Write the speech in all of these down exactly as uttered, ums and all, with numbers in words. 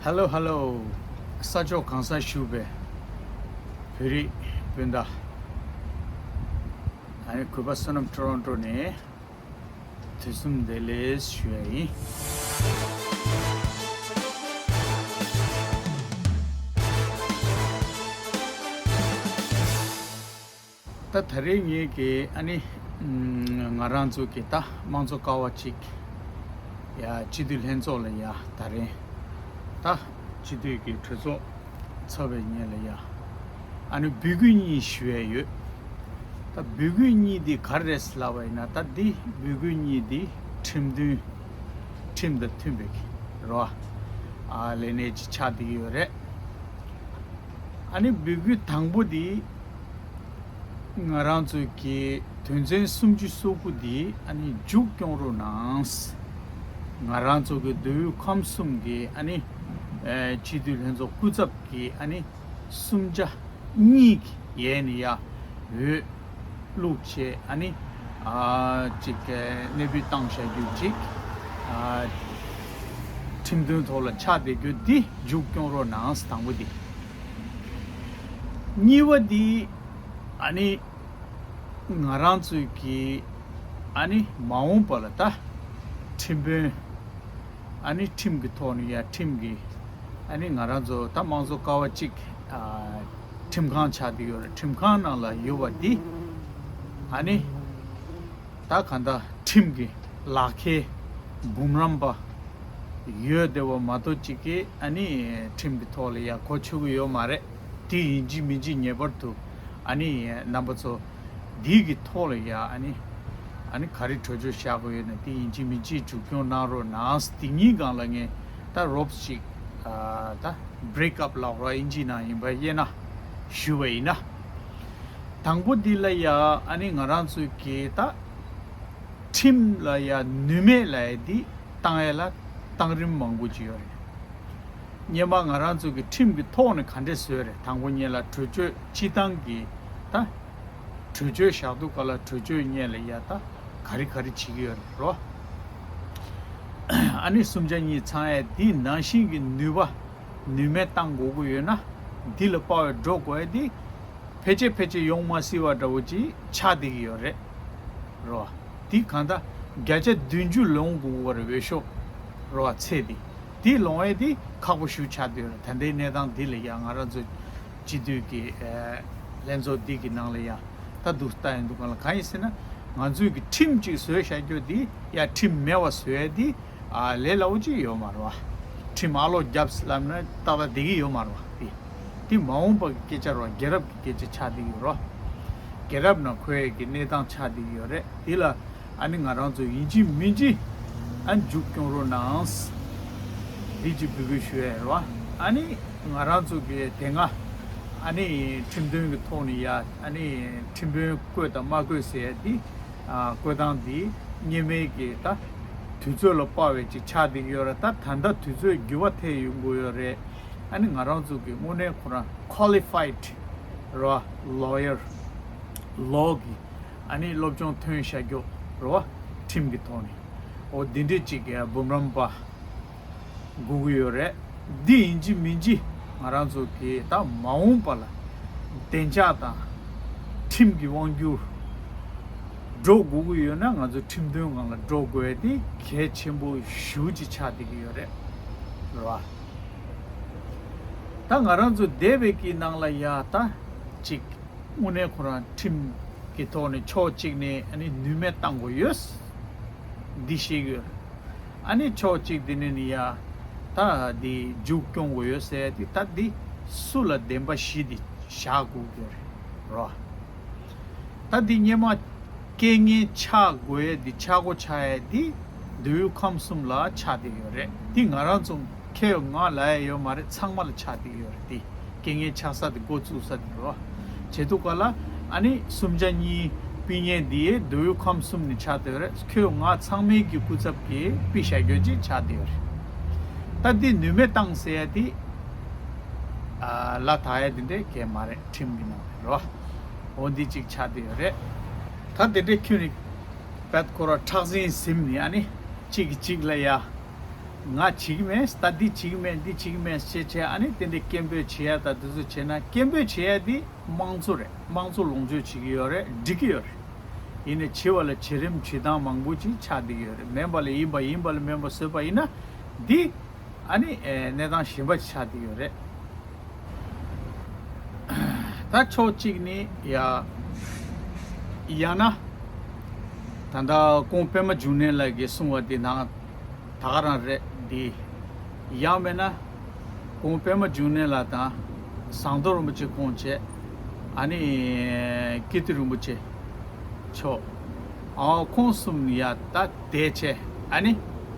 ཧེ་ལོ་ཧེ་ལོ། ས་ཕྱོགས་གང་སར་བཞུགས་པའི་བོད་རིགས་སྤུན་ཟླ། ཨ་ནི་གུས་པ་བསོད་ནམས་ཊོ་རོན་ཊོ་ནས་དུས་གསུམ་བདེ་ལེགས་ཞུ་ཡ་ཡིན། ད་ད་རེས་ངེད་ཀྱི་ཨ་ནི་ང་རང་ཚོ་གི་ད་དམངས་གཙོ་ཀ་བ་གཅིག་ཡ་སྤྱི་འཐུས་ལྷན་ཚོགས་ལ་ཡ་ད་རེས་ད་སྤྱི་འཐུས་ཀྱི་གྲོས་ཚོགས་ཚོགས་པའི་ཉིན་ལ་ཡ་ཨ་ནི་འབོད་སྐུལ་གཉིས་ཞུ་ཡས་ཡོད། ད་འབོད་སྐུལ་གཉིས་འདི་ག་རེ་རེད་ལབ་པ་ཡིན་ན། ད་འདི་འབོད་སྐུལ་གཉིས་འདི་ཁྲིམས་མཐུན་ཁྲིམས་དང་མཐུན་པའི་གི་རོ་ཨ་ལས་གནས་ཅིག་ཆགས་བསྡད་ཀྱི་ཡོད་རེད། ཨ་ནི་འབོད་སྐུལ་དང་པོ་འདི་ང་རང་ཚོ་གི་དོན་ཚན་སུམ་ཅུ་སོ་དགུ་འདི་ཨ་ནི་མཇུག་སྐྱོང་རོགས་གནང་། ང་རང་ཚོ་གི་མདོ་དབུས་ཁམས་གསུམ་གི་ཨ་ནི་ཨེ་སྤྱི་འཐུས་ལྷན་ཚོགས་སྐུ་ཚབ་ཀྱི་ཨ་ནི་གསུམ་ཆ་གཉིས་ཀྱི་ཡས་ནས་ཡ་འོས་བླུགས་བྱས་ཨ་ནི་ཨ་ཅིག་གནས་སྤོས་བཏང་བཞག་རྒྱུ་ཅིག་ཨ་ཁྲིམས་མཐུན་ཐོག་ལ་ཆགས་བསྡད་རྒྱུ་འདི་མཇུག་སྐྱོང་རོགས་གནང་། དང་པོ་འདི། གཉིས་པ་འདི་ཨ་ནི་ང་རང་ཚོའི་གི་ཨ་ནི་མ་འོངས་པ་ལ་ད་ཁྲིམས་དཔོན་ཨ་ནི་ཁྲིམས་ཀྱི་ཐོག་ནས་ཡ་ཁྲིམས་ཀྱི་ཨ་ནི་ང་རང་ཚོ་ད་དམངས་གཙོ་ཀ་བ་གཅིག་ཨ་ཁྲིམས་ཁང་ཆགས་བསྡད་ཡོད་རེད། ཁྲིམས་ཁང་ནང་ལ་ཡོད་པ་འདི་ཨ་ནི་ད་གང་ལྟར་ཁྲིམས་ཀྱི་ལག་ཁྱེར་འབུམ་རམས་པ་ཡོད་བསྡད་པ་མ་གཏོགས་གཅིག་གིས་ཨ་ནི་ཁྲིམས་ཀྱི་ཐོག་ལ་ཡ་གོ་ཆོད་ཀྱི་ཡོད་མ་རེད། དེ་ཡིན་གཅིག་མིན་གཅིག་ངེས་པར་དུ་ཨ་ནི་རྣམ་པ་ཚོ་འདི་གི་ཐོག་ལ་ཡ་ཨ་ནི་ཨ་ནི་ག་རེ་གྲོས་ཆོད་བཞག་དགོས་ཡོད་ན་དེ་ཡིན་གཅིག་མིན་གཅིག་མཇུག་སྐྱོང་གནང་རོགས་གནང་། དེ་གཉིས་སྒང་ལ་ངས་ད་རོབ་ཅིག་ཨ་ད་བྷི་རེག་ཨབ་ལབ་རོགས་ཨིན་ཇི་ནང་ཡིན་པ་དབྱེ་ན་ཞུ་བ་ཡིན་ན། དང་པོ་འདི་ལ་ཡ་ཨ་ནི་ང་རང་ཚོའི་གི་ད་ཁྲིམས་ལ་ཡ་ནུས་མེད་ལབ་ཡ་འདི་བཏང་ཡ་ལ་བཏང་རིམ་མང་པོ་ཅིག་ཡོད་རེད། སྔོན་མ་ང་རང་ཚོ་གི་ཁྲིམས་ཀྱི་ཐོག་ནས་ག་འདྲས་བཟོས་རེད། དང་པོ་ཉིད་ལ་གྲོས་ཆོད་སྤྱི་བཏང་གི་ད་གྲོས་ཆོད་བཞག་དུས་ག་ལ་གྲོས་ཆོད་སྔོན་ལ་ཡ་ད་ག་རེ་ག་རེ་བྱེད་ཀྱི་ཡོད་རེད་རོ། ཨ་ནི་གསུམ་ཆ་གཉིས་ཚང་ཡ་འདི་ནང་བཞིན་གྱི་ནུས་པ་ནུས་མེད་བཏང་དགོས་ཀྱི་ཡོད་ན་འདི་ལ་དཔའ་བའི་འགྲོ་དགོས་ཡ་འདི་ཕལ་ཆེར་ཕལ་ཆེར་ཡོང་མ་སྲིད་པ་འདྲ་བོ་ཅིག་ཆགས་བསྡད་ཀྱི་ཡོད་རེད་རོ། འདི་གང་ལྟར་བརྒྱ་ཆ་བདུན་ཅུ་ལོངས་དགོས་ཀྱི་ཡོད་རེད། འོས་ཤོག་རོ་ཚད་འདི་འདི་ལོངས་ཡ་འདི་ཁག་པོ་ཞེ་པོ་ཆགས་བསྡད་ཡོད་རེད། ད་ལྟའི་གནས་སྟངས་འདི་ལ་ཡ་ང་རང་ཚོ་སྤྱི་འཐུས་ཀྱི་ཨ་ལྷན་ཚོགས་འདི་གི་ནང་ལ་ཡ་ད་འདུག་ལྟ་ཡིན་འདུག་ག་ལ། གང་ཡིན་ཟེར་ན་ང་ཚོས་ཀྱི་ཁྲིམས་ཅིག་བཟོས་བཞག་རྒྱུ་འདི་ཡ་ཁྲིམས་མེད་པ་བཟོ་ཡ་འདི་ཨ་ལས་སླ་པོ་ཅིག་ཡོད་མ་རེད་བ། ཁྲིམས་ཨ་ལོག་བརྒྱབ་ལབ་ན་ཏག་ཏག་བསྡད་ཀྱི་ཡོད་མ་རེད་བ། འདི་འདི་མ་འོངས་པ་གི་སྐད་ཆ་རེད་བ། རྒྱལ་རབས་ཀྱི་སྐད་ཆ་ཆགས་བསྡད་ཀྱི་ཡོད་རེད་བ། རྒྱལ་རབས་ནང་འཁོད་ཡ་གི་གནས་སྟངས་ཆགས་བསྡད་ཀྱི་ཡོད་རེད། འདི་ལ་ཨ་ནི་ང་རང་ཚོ་ཡིན་གཅིག་མིན་གཅིག་ཨ་མཇུག་སྐྱོང་རོགས་གནང་། འདི་གཅིག་འབོད་སྐུལ་ཞུ་ཡ་རེད་བ། ཨ་ནི་ང་རང་ཚོ་གི་དེ་སྔ་ཨ་ནི་ཁྲིམས་དོན་གྱི་ཐོག་ནས་ཡ་ཨ་ནི་ཁྲིམས་དཔོན་བསྐོས་དང་མ་བསྐོས་ཟེར་ཡ་འདི་ཨ་བསྐོས་སྟངས་འདི་སྔོན་མའི་གི་ད་དུས་ཚོད་ལ་དཔག་པའི་ཅིག་ཆགས་བསྡད་ཀྱི་ཡོད་རེད། ད་ད་ལྟ་དུས་ཚོད་འགྱུར་བ་ཐེབས་ཡོང་གི་ཡོད་རེད། ཨ་ནི་ང་རང་ཚོ་གི་དངོས་གནས་ཁོ་རང་ཁོ་ལི་ཕའིཌ་རེད་བ། ལོ་ཡར་ལོ་གི་ཨ་ནི་སློབ་སྦྱོང་ཐོན་བཞག་རྒྱུ་རེད་བ། ཁྲིམས་ཀྱི་ཐོག་ནས་འོ་འདི་འདྲས་ཅིག་གི་འབུམ་རམས་པ་དགོས་ཀྱི་ཡོད་རེད། འདི་ཡིན་གཅིག་མིན་གཅིག་ང་རང་ཚོ་གི་ད་མ་འོངས་པ་ལ་བདེ་འཇགས་དང་ཁྲིམས་ཀྱི་དབང་སྒྱུར་འགྲོ་དགོས་ཀྱི་ཡོད་ན་ང་ཚོ་ཁྲིམས་དོན་སྒང་ལ་འགྲོ་དགོས་ཡ་དེ་གལ་ཆེན་པོ་ཞེ་པོ་ཅིག་ཆགས་བསྡད་ཀྱི་ཡོད་རེད། རེད་བ། ད་ང་རང་ཚོ་འདས་པའི་གི་ནང་ལ་ཡ་ད་ཅིག་དངོས་གནས་ཁོ་རང་ཁྲིམས་ཀྱི་ཐོག་ནས་ཕྱོགས་གཅིག་ནས་ཨ་ནི་ནུས་མེད་བཏང་དགོས་ཡོད། འདི་ཤེས་ཀྱི་ཡོད་རེད། ཨ་ནི་ཕྱོགས་གཅིག་དེ་ནས་ནི་ཡ་ད་འདི་མཇུག་སྐྱོང་དགོས་ཡོད་ཟེར་ཏེ་ད་འདི་སུ་ལ་བདེན་པ་བཞི་འདི་བཞག་དགོས་ཀྱི་རེད་རོ། ད་འདི་སྔོན་མ་རྐྱེན་ངན་ཆགས་དགོས་ཡས་འདི་ཆག་སྒོ་ཆགས་ཡས་འདི་མདོ་དབུས་ཁམས་གསུམ་ལ་ཆགས་བསྡད་ཡོད་རེད། འདི་ང་རང་ཚོ་ཁེ་ཡོད་ང་ལ་ཡ་ཡོད་མ་རེད། ཚང་མ་ལ་ཆགས་བསྡད་ཡོད་རེད། འདི་རྐྱེན་ངན་ཆགས་ས་དེ་འགོ་བཙུགས་ས་དེ་རོ། བྱེད་དུས་ག་ལ་ཨ་ནི་གསུམ་ཆ་གཉིས་ཕུད་མཁན་འདི་མདོ་དབུས་ཁམས་གསུམ་ནས་ཆགས་བསྡད་ཡོད་རེད། ཁེ་ཡོད་ང་ཚང་མའི་གི་སྐུ་ཚབ་ཀྱིས་ཕུད་བཞག་རྒྱུ་ཅིག་ཆགས་བསྡད་ཡོད་རེད། ད་འདི་ནུས་མེད་བཏང་ཟེར་ཡ་དེ་ཨ་ལ་དག་ཡ་དེ་འདྲས་གས་མ་རེད། ཁྲིམས་ཀྱི་ནང་རོ། འོ་འདི་གཅིག་ཆགས་བསྡད་ཡོད་རེད། ད་དེ་འདྲས་ཁྱོད་ནི་བད་ཁོ་ར་ཁྲག་འཛིང་ཟིན་ནི་ཨ་ནི་གཅིག་གིས་གཅིག་ལ་ཡ་ ང་བྱེད་ཀྱི་མེད། ད་འདི་བྱེད་ཀྱི་མེད། འདི་བྱེད་ཀྱི་མེད་ཅེས་བྱས། ཨ་ནི་དེ་འདྲའི་སྐད་འབོད་བྱེད་ཡ་ད་དེ་ཚོ་བྱས་ན། སྐད་འབོད་བྱེད་ཡ་འདི་དམངས་གཙོ་རེད། དམངས་གཙོ་ལོངས་སྤྱོད་བྱེད་ཀྱི་ཡོད་རེད། འགྲིག་གི་ཡོད་རེད། ཡིན་ནའི་བྱེད་པ་ལ་བྱེད་རིམ་བྱེད་སྟངས་མང་པོ་ཅིག་ཆགས་བསྡད་ཀྱི་ཡོད་རེད། མིན་པ་ལ་ཡིན་པ། ཡིན་པ་ལ་མིན་པ་བཟོས་པ་ཡིན་ན་འདི་ཨ་ནི་ཨེ་གནས་སྟངས་གཞན་པ་ཅིག་ཆགས་བསྡད་ཀྱི་ཡོད་རེད། ད་ཕྱོགས་གཅིག་ནས་ཡ་ཡང་ན་ད་ལྟ་ཀོང་པད་མ་འབྱུང་གནས་ལགས་ཀྱིས་གསུངས་པ་འདི་ནང་ད་ག་རང་རེད་འདི། ཡང་མིན་ན་ཀོང་པད་མ་འབྱུང་གནས་ལགས་དང་ཟམ་གདོང་རིན་པོ་ཆེ་ཁོང་བཅས། ཨ་ནི་ཀིརྟི་རིན་པོ་ཆེ་མཆོག་ཨ་ཁོང་གསུམ་ཡ་ད་བསྡད་བྱས། ཨ་ནི་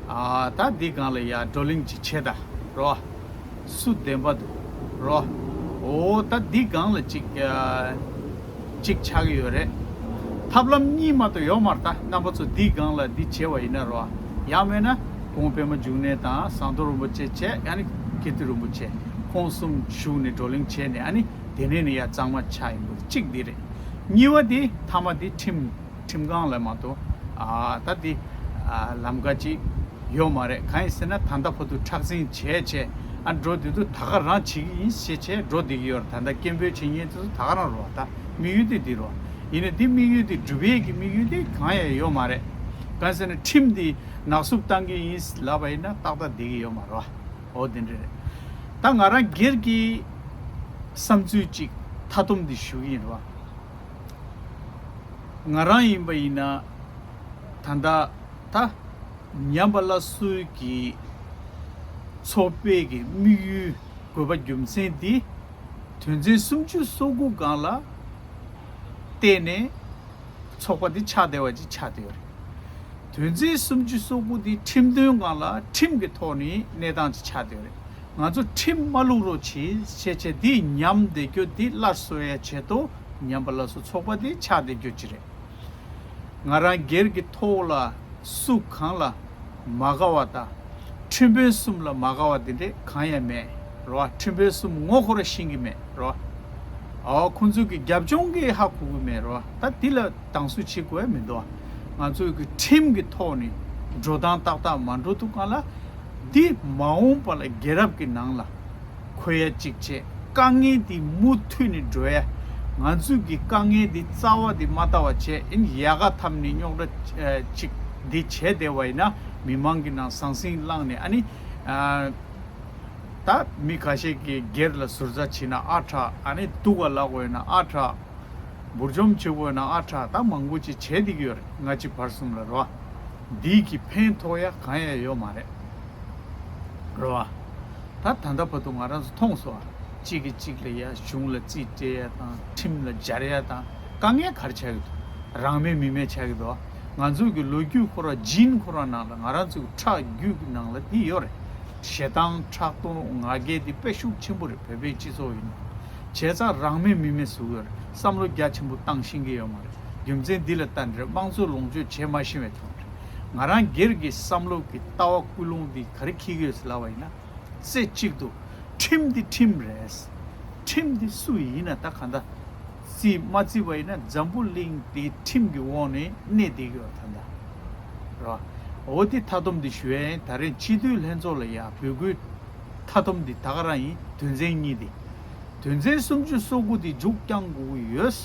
ཨ་ད་འདི་སྒང་ལ་ཡ་བགྲོ་གླེང་ཅིག་བྱེད་ད་རོ། སུ་བདེན་པ་འདུག་རོ། འོ་ད་འདི་སྒང་ལ་ཅིག་ཨ་ཅིག་ཆགས་ཀྱི་ཡོད་རེད། ཐབས་ལམ་གཉིས་མ་གཏོགས་ཡོད་མ་རེད། ད་རྣམ་པ་ཚོ་འདི་སྒང་ལ་འདི་བྱས་པ་ཡིན་ན་རོ། ཡང་མིན་ན་ཀོང་པད་མ་འབྱུང་གནས་དང་ཟམ་གདོང་རིན་པོ་ཆེ་བཅས། ཨ་ནི་ཀིརྟི་རིན་པོ་ཆེ་ཁོང་གསུམ་ཞུགས་ནས་བགྲོ་གླེང་བྱས་ནས། ཨ་ནི་དེ་ནས་ནི་ཡ་གཙང་མ་ཆགས་ཡིན་པ་གཅིག་འདི་རེད། གཉིས་པ་འདི་མཐའ་མ་འདི་ཁྲིམས། ཁྲིམས་ཁང་ལ་མ་གཏོགས་ཨ་ད་འདི་ཨ་ལམ་ཁ་ཅིག་ཡོད་མ་རེད། གང་ཡིན་ཟེར་ན་ད་ལྟ་བར་དུ་ཁྲག་འཛིང་བྱས་བྱས། ཨ་འགྲོ་དུས་དུ་ད་ག་རང་བྱེད་ཀྱི་ཡིན་ཞེས་བྱས་འགྲོ་བསྡད་ཀྱི་ཡོད་རེད། ད་ལྟ་སྐད་འབོད་བྱེད་མཁན་དེ་ཚོ་ད་ག་རང་རེད་བ། ད་དམིགས་ཡུལ་དེ་འདི་རེད་བ། ཡིན་ནའི་འདི་དམིགས་ཡུལ་དེ་འགྲུབ་ཡས་ཀྱི་དམིགས་ཡུལ་དེ་གང་ཡང་ཡོད་མ་རེད། གང་ཡིན་ཟེར་ན་ཁྲིམས་འདི་ནག་བསུབ་བཏང་གི་ཡིན་ལབ་པ་ཡིན་ན་ཏག་ཏག་བསྡད་ཀྱི་ཡོད་མ་རེད་བ། འོ་དེ་འདྲ་རེད། ད་ང་རང་སྒེར་གྱི་བསམ་ཚུལ་ཅིག་མཐའ་སྡོམ་འདི་ཞུ་གི་ཡིན་རེད་བ། ང་རང་ཡིན་པ་ཡིན་ན་ད་ལྟ་ད་ཉམས་པ་སླར་གསོའི་གི་ཚོགས་པའི་གི་དམིགས་ཡུལ་དགོས་པ་རྒྱུ་མཚན་འདི་དོན་ཚན་སུམ་ཅུ་སོ་དགུ་སྒང་ལ་བརྟེན་ནས་ཚོགས་པ་འདི་ཆགས་བསྡད་པ་ཅིག་ཆགས་བསྡད་ཡོད་རེད། དོན་ཚན་སུམ་ཅུ་སོ་དགུ་འདི་ཁྲིམས་དོན་སྒང་ལ་ཁྲིམས་ཀྱི་ཐོག་ནས་གནས་སྟངས་ཅིག་ཆགས་བསྡད་ཡོད་རེད། ང་ཚོ་ཁྲིམས་མ་བླུག་རོགས་བྱེད་ཞེས་བྱས་འདི་ཉམས་བསྡད་རྒྱུ་འདི་སླར་གསོ་ཡ་ཆེད་དུ་ཉམས་པ་སླར་གསོ་ཚོགས་པ་འདི་ཆགས་བསྡད་རྒྱུ་ཅིག་རེད། ང་རང་སྒེར་གྱི་ཐོག་ལ་སུ་གང་ལ་མ་དགའ་བ་དང་། ཁྲིམས་དཔོན་གསུམ་ལ་མ་དགའ་བ་འདི་འདྲས་གང་ཡང་མེད་རོ། ཁྲིམས་དཔོན་གསུམ་ངོ་ཁོ་ར་ཤེས་ཀྱི་མེད་རོ། ཨོ་ཁོང་ཚོས་ཀྱི་རྒྱབ་ལྗོངས་ཀྱི་ཧ་གོ་གི་མེད་རོ། ད་འདི་ལ་སྡང་ཟུག་བྱེད་དགོས་ཡ་མི་འདུག་ང་ཚོས་ཀྱི་ཁྲིམས་ཀྱི་ཐོག་ནས་འགྲོ་སྟངས་ཏག་ཏག་མ་འགྲོ་འདུག་ག་ལ། འདི་མ་འོངས་པ་ལ་རྒྱལ་རབས་ཀྱི་ནང་ལ་འཁོད་ཡ་གཅིག་བྱས། དཀའ་ངལ་འདི་མུ་མཐུད་ནས་འགྲོ་ཡ། ང་ཚོས་ཀྱི་དཀའ་ངལ་འདི་རྩ་བ་འདི་མ་ལྟ་བ་བྱས། ཨིན་ཡལ་ག་འཐབ་ནས་རྙོག་དྲ་ཅིག་འདི་བྱས་བསྡད་པ་ཡིན་ན། མི་མང་གི་ནང་ཟང་ཟིང་བསླངས་ནས། ཨ་ནི་ཨ་ད་མི་ཁ་ཤས་ཀྱིས་སྒེར་ལ་ཟུར་ཟ་བྱས་ན་ཨ་དྲག་ཨ་ནི་སྡུག་ག་ལབ་དགོས་ན་ཨ་དྲག་འབུར་འཇོམས་བྱེད་དགོས་ན་ཨ་དྲག་ད་མང་པོ་ཅིག་བྱས་བསྡད་ཀྱི་ཡོད་རེད། སྔ་ཕྱི་བར་གསུམ་ལ་རོ། འདི་གི་ཕན་ཐོགས་ཡ་གང་ཡང་ཡོད་མ་རེད་རོ། ད་ད་ལྟ་བར་དུ་ང་རང་ཚོ་མཐོང་སོང་ཨ། གཅིག་གིས་གཅིག་ལ་ཡ་གཞུང་ལ་རྩིས་སྤྲད་ཡ་དང་ཁྲིམས་ལ་སྦྱར་ཡ་དང་། དཀའ་ངལ་ག་རེ་ཆགས་ཀྱི་འདུག་རང་མེད་མི་མེད་ཆགས་ཀྱི་འདུག་ང་ཚོ་གི་ལོ་རྒྱུས་ཁོ་ར་ཇིན་ཁོ་ར་ནང་ལ་ང་རང་ཚོ་གི་ཁྲག་རྒྱུད་ཀྱི་ནང་ལ་འདི་ཡོད་རེད། ཞེ་སྡང་ཕྲག་དོག་ང་རྒྱལ་འདི་དཔེ་ཤུགས་ཆེན་པོ་རེད། བོད་པའི་སྤྱི་ཚོགས་ཡིན་ན། བྱས་ཙང་རང་མེད་མི་མེད་བཟོ་གི་ཡོད་རེད། བསམ་བློ་རྒྱ་ཆེན་པོ་བཏང་ཤེས་ཀྱི་ཡོད་མ་རེད། རྒྱུ་མཚན་འདི་ལ་བརྟེན་རེད། དམངས་གཙོ་ལོངས་སྤྱོད་བྱེད་མ་ཤེས་པའི་དོན་རེད། ང་རང་སྒེར་གྱི་བསམ་བློ་གི་ལྟ་བ་ཀུན་སློང་འདི་ག་རེ་འཁྱེར་གྱི་ཡོད་ཟེར་ལབ་པ་ཡིན་ན། རྩེ་གཅིག་ཏུ་ཁྲིམས་འདི་ཁྲིམས་རེད། ཁྲིམས་འདི་སུ་ཡིན་ན་ད་ག་འདྲ་བརྩི་མ་བརྩི་བ་ཡིན་ན་འཛམ་བུ་གླིང་འདིའི་ཁྲིམས་ཀྱི་འོག་ནས་གནས་བསྡད་ཀྱི་ཡོད་ད་ལྟ་རེད་བ། འོ་འདི་མཐའ་སྡོམ་འདི་ཞུ་ཡ་ཡིན། ད་རེས་སྤྱི་འཐུས་ལྷན་ཚོགས་ལ་ཡ་འབོད་སྐུལ་མཐའ་སྡོམ་འདི་ད་ག་རང་ཡིན། དོན་ཚན་གཉིས་འདི། དོན་ཚན་སུམ་ཅུ་སོ་དགུ་འདི་མཇུག་བསྐྱང་དགོས་ཀྱི་ཡོད།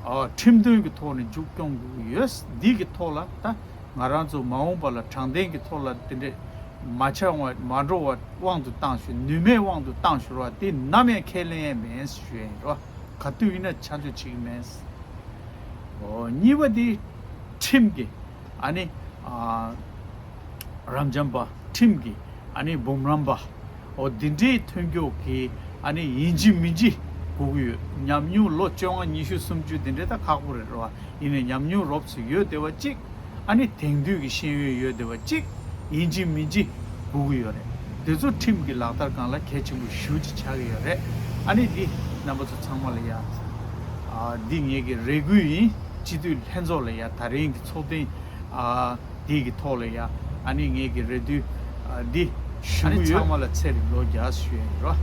ཨ་ཁྲིམས་དོན་གྱི་ཐོག་ནས་མཇུག་སྐྱོང་དགོས་ཀྱི་ཡོད། འདི་གི་ཐོག་ལ་ད་ང་རང་ཚོ་མ་འོངས་པ་ལ་དྲང་བདེན་གྱི་ཐོག་ལ་དེ་འདྲས་མ་ཆགས་པ་མ་འགྲོ་བ་དབང་དུ་བཏང་ཞུ། ནུས་མེད་དབང་དུ་བཏང་ཞུ་རོགས། དེ་ནམ་ཡང་ཁས་ལེན་ཡས་མེད་ཞུ་ཡས་རོགས། ག་དུས་ཡིན་ན་ཆ་འཇོག་བྱེད་ཀྱི་མེད། ཨོ་གཉིས་པ་དེ་ཁྲིམས་ཀྱི་ཨ་ནི་ཨ་རབ་འབྱམས་པ་ཁྲིམས་ཀྱི་ཨ་ནི་འབུམ་རམས་པ། ཨོ་འདི་འདྲའི་ཐོན་སྐྱོད་ཀྱི་ཨ་ནི་ཡིན་གཅིག་མིན་གཅིག་དགོས་ཀྱི་ཡོད། ཉམས་མྱོང་ལོ་བཅོ་ལྔ་ཉི་ཤུ་སུམ་ཅུ་འདི་འདྲའི་ད་ཁག་པོ་རེད་རོ། ཡིན་ནའི་ཉམས་མྱོང་རོབ་ཙམ་ཡོད་བསྡད་པ་གཅིག་ཨ་ནི་དེང་དུས་ཀྱི་ཤེས་ཡོན་ཡོད་བསྡད་པ་གཅིག་ཡིན་གཅིག་མིན་གཅིག་དགོས་ཀྱི་ཡོད་རེད། འདི་ཚོ་ཁྲིམས་ཀྱི་ལག་བསྟར་སྒང་ལ་གལ་ཆེན་པོ་ཞེ་པོ་ཅིག་ཆགས་ཀྱི་ཡོད་རེད། ཨ་ནི་འདི་རྣམ་པ་ཚོ་ཚང་མ་ལ་ཡ། ཨ་འདི་ངེད་ཀྱི་རེ་སྐུལ་ཡིན། སྤྱི་འཐུས་ལྷན་ཚོགས་ལ་ཡ་ད་རིང་གི་ཚོགས་ཐེངས་ཨ་འདི་གི་ཐོག་ལ་ཡ། ཨ་ནི་ངེད་ཀྱི་རེ་འདུན་ཨ་འདི་ཞུ་ཨ་ནི་གི་ཡོད། ཚང་མ་ལ་ཚེ་རིང་ལོ་བརྒྱ་ཞུ་ཡ་ཡིན་རོ།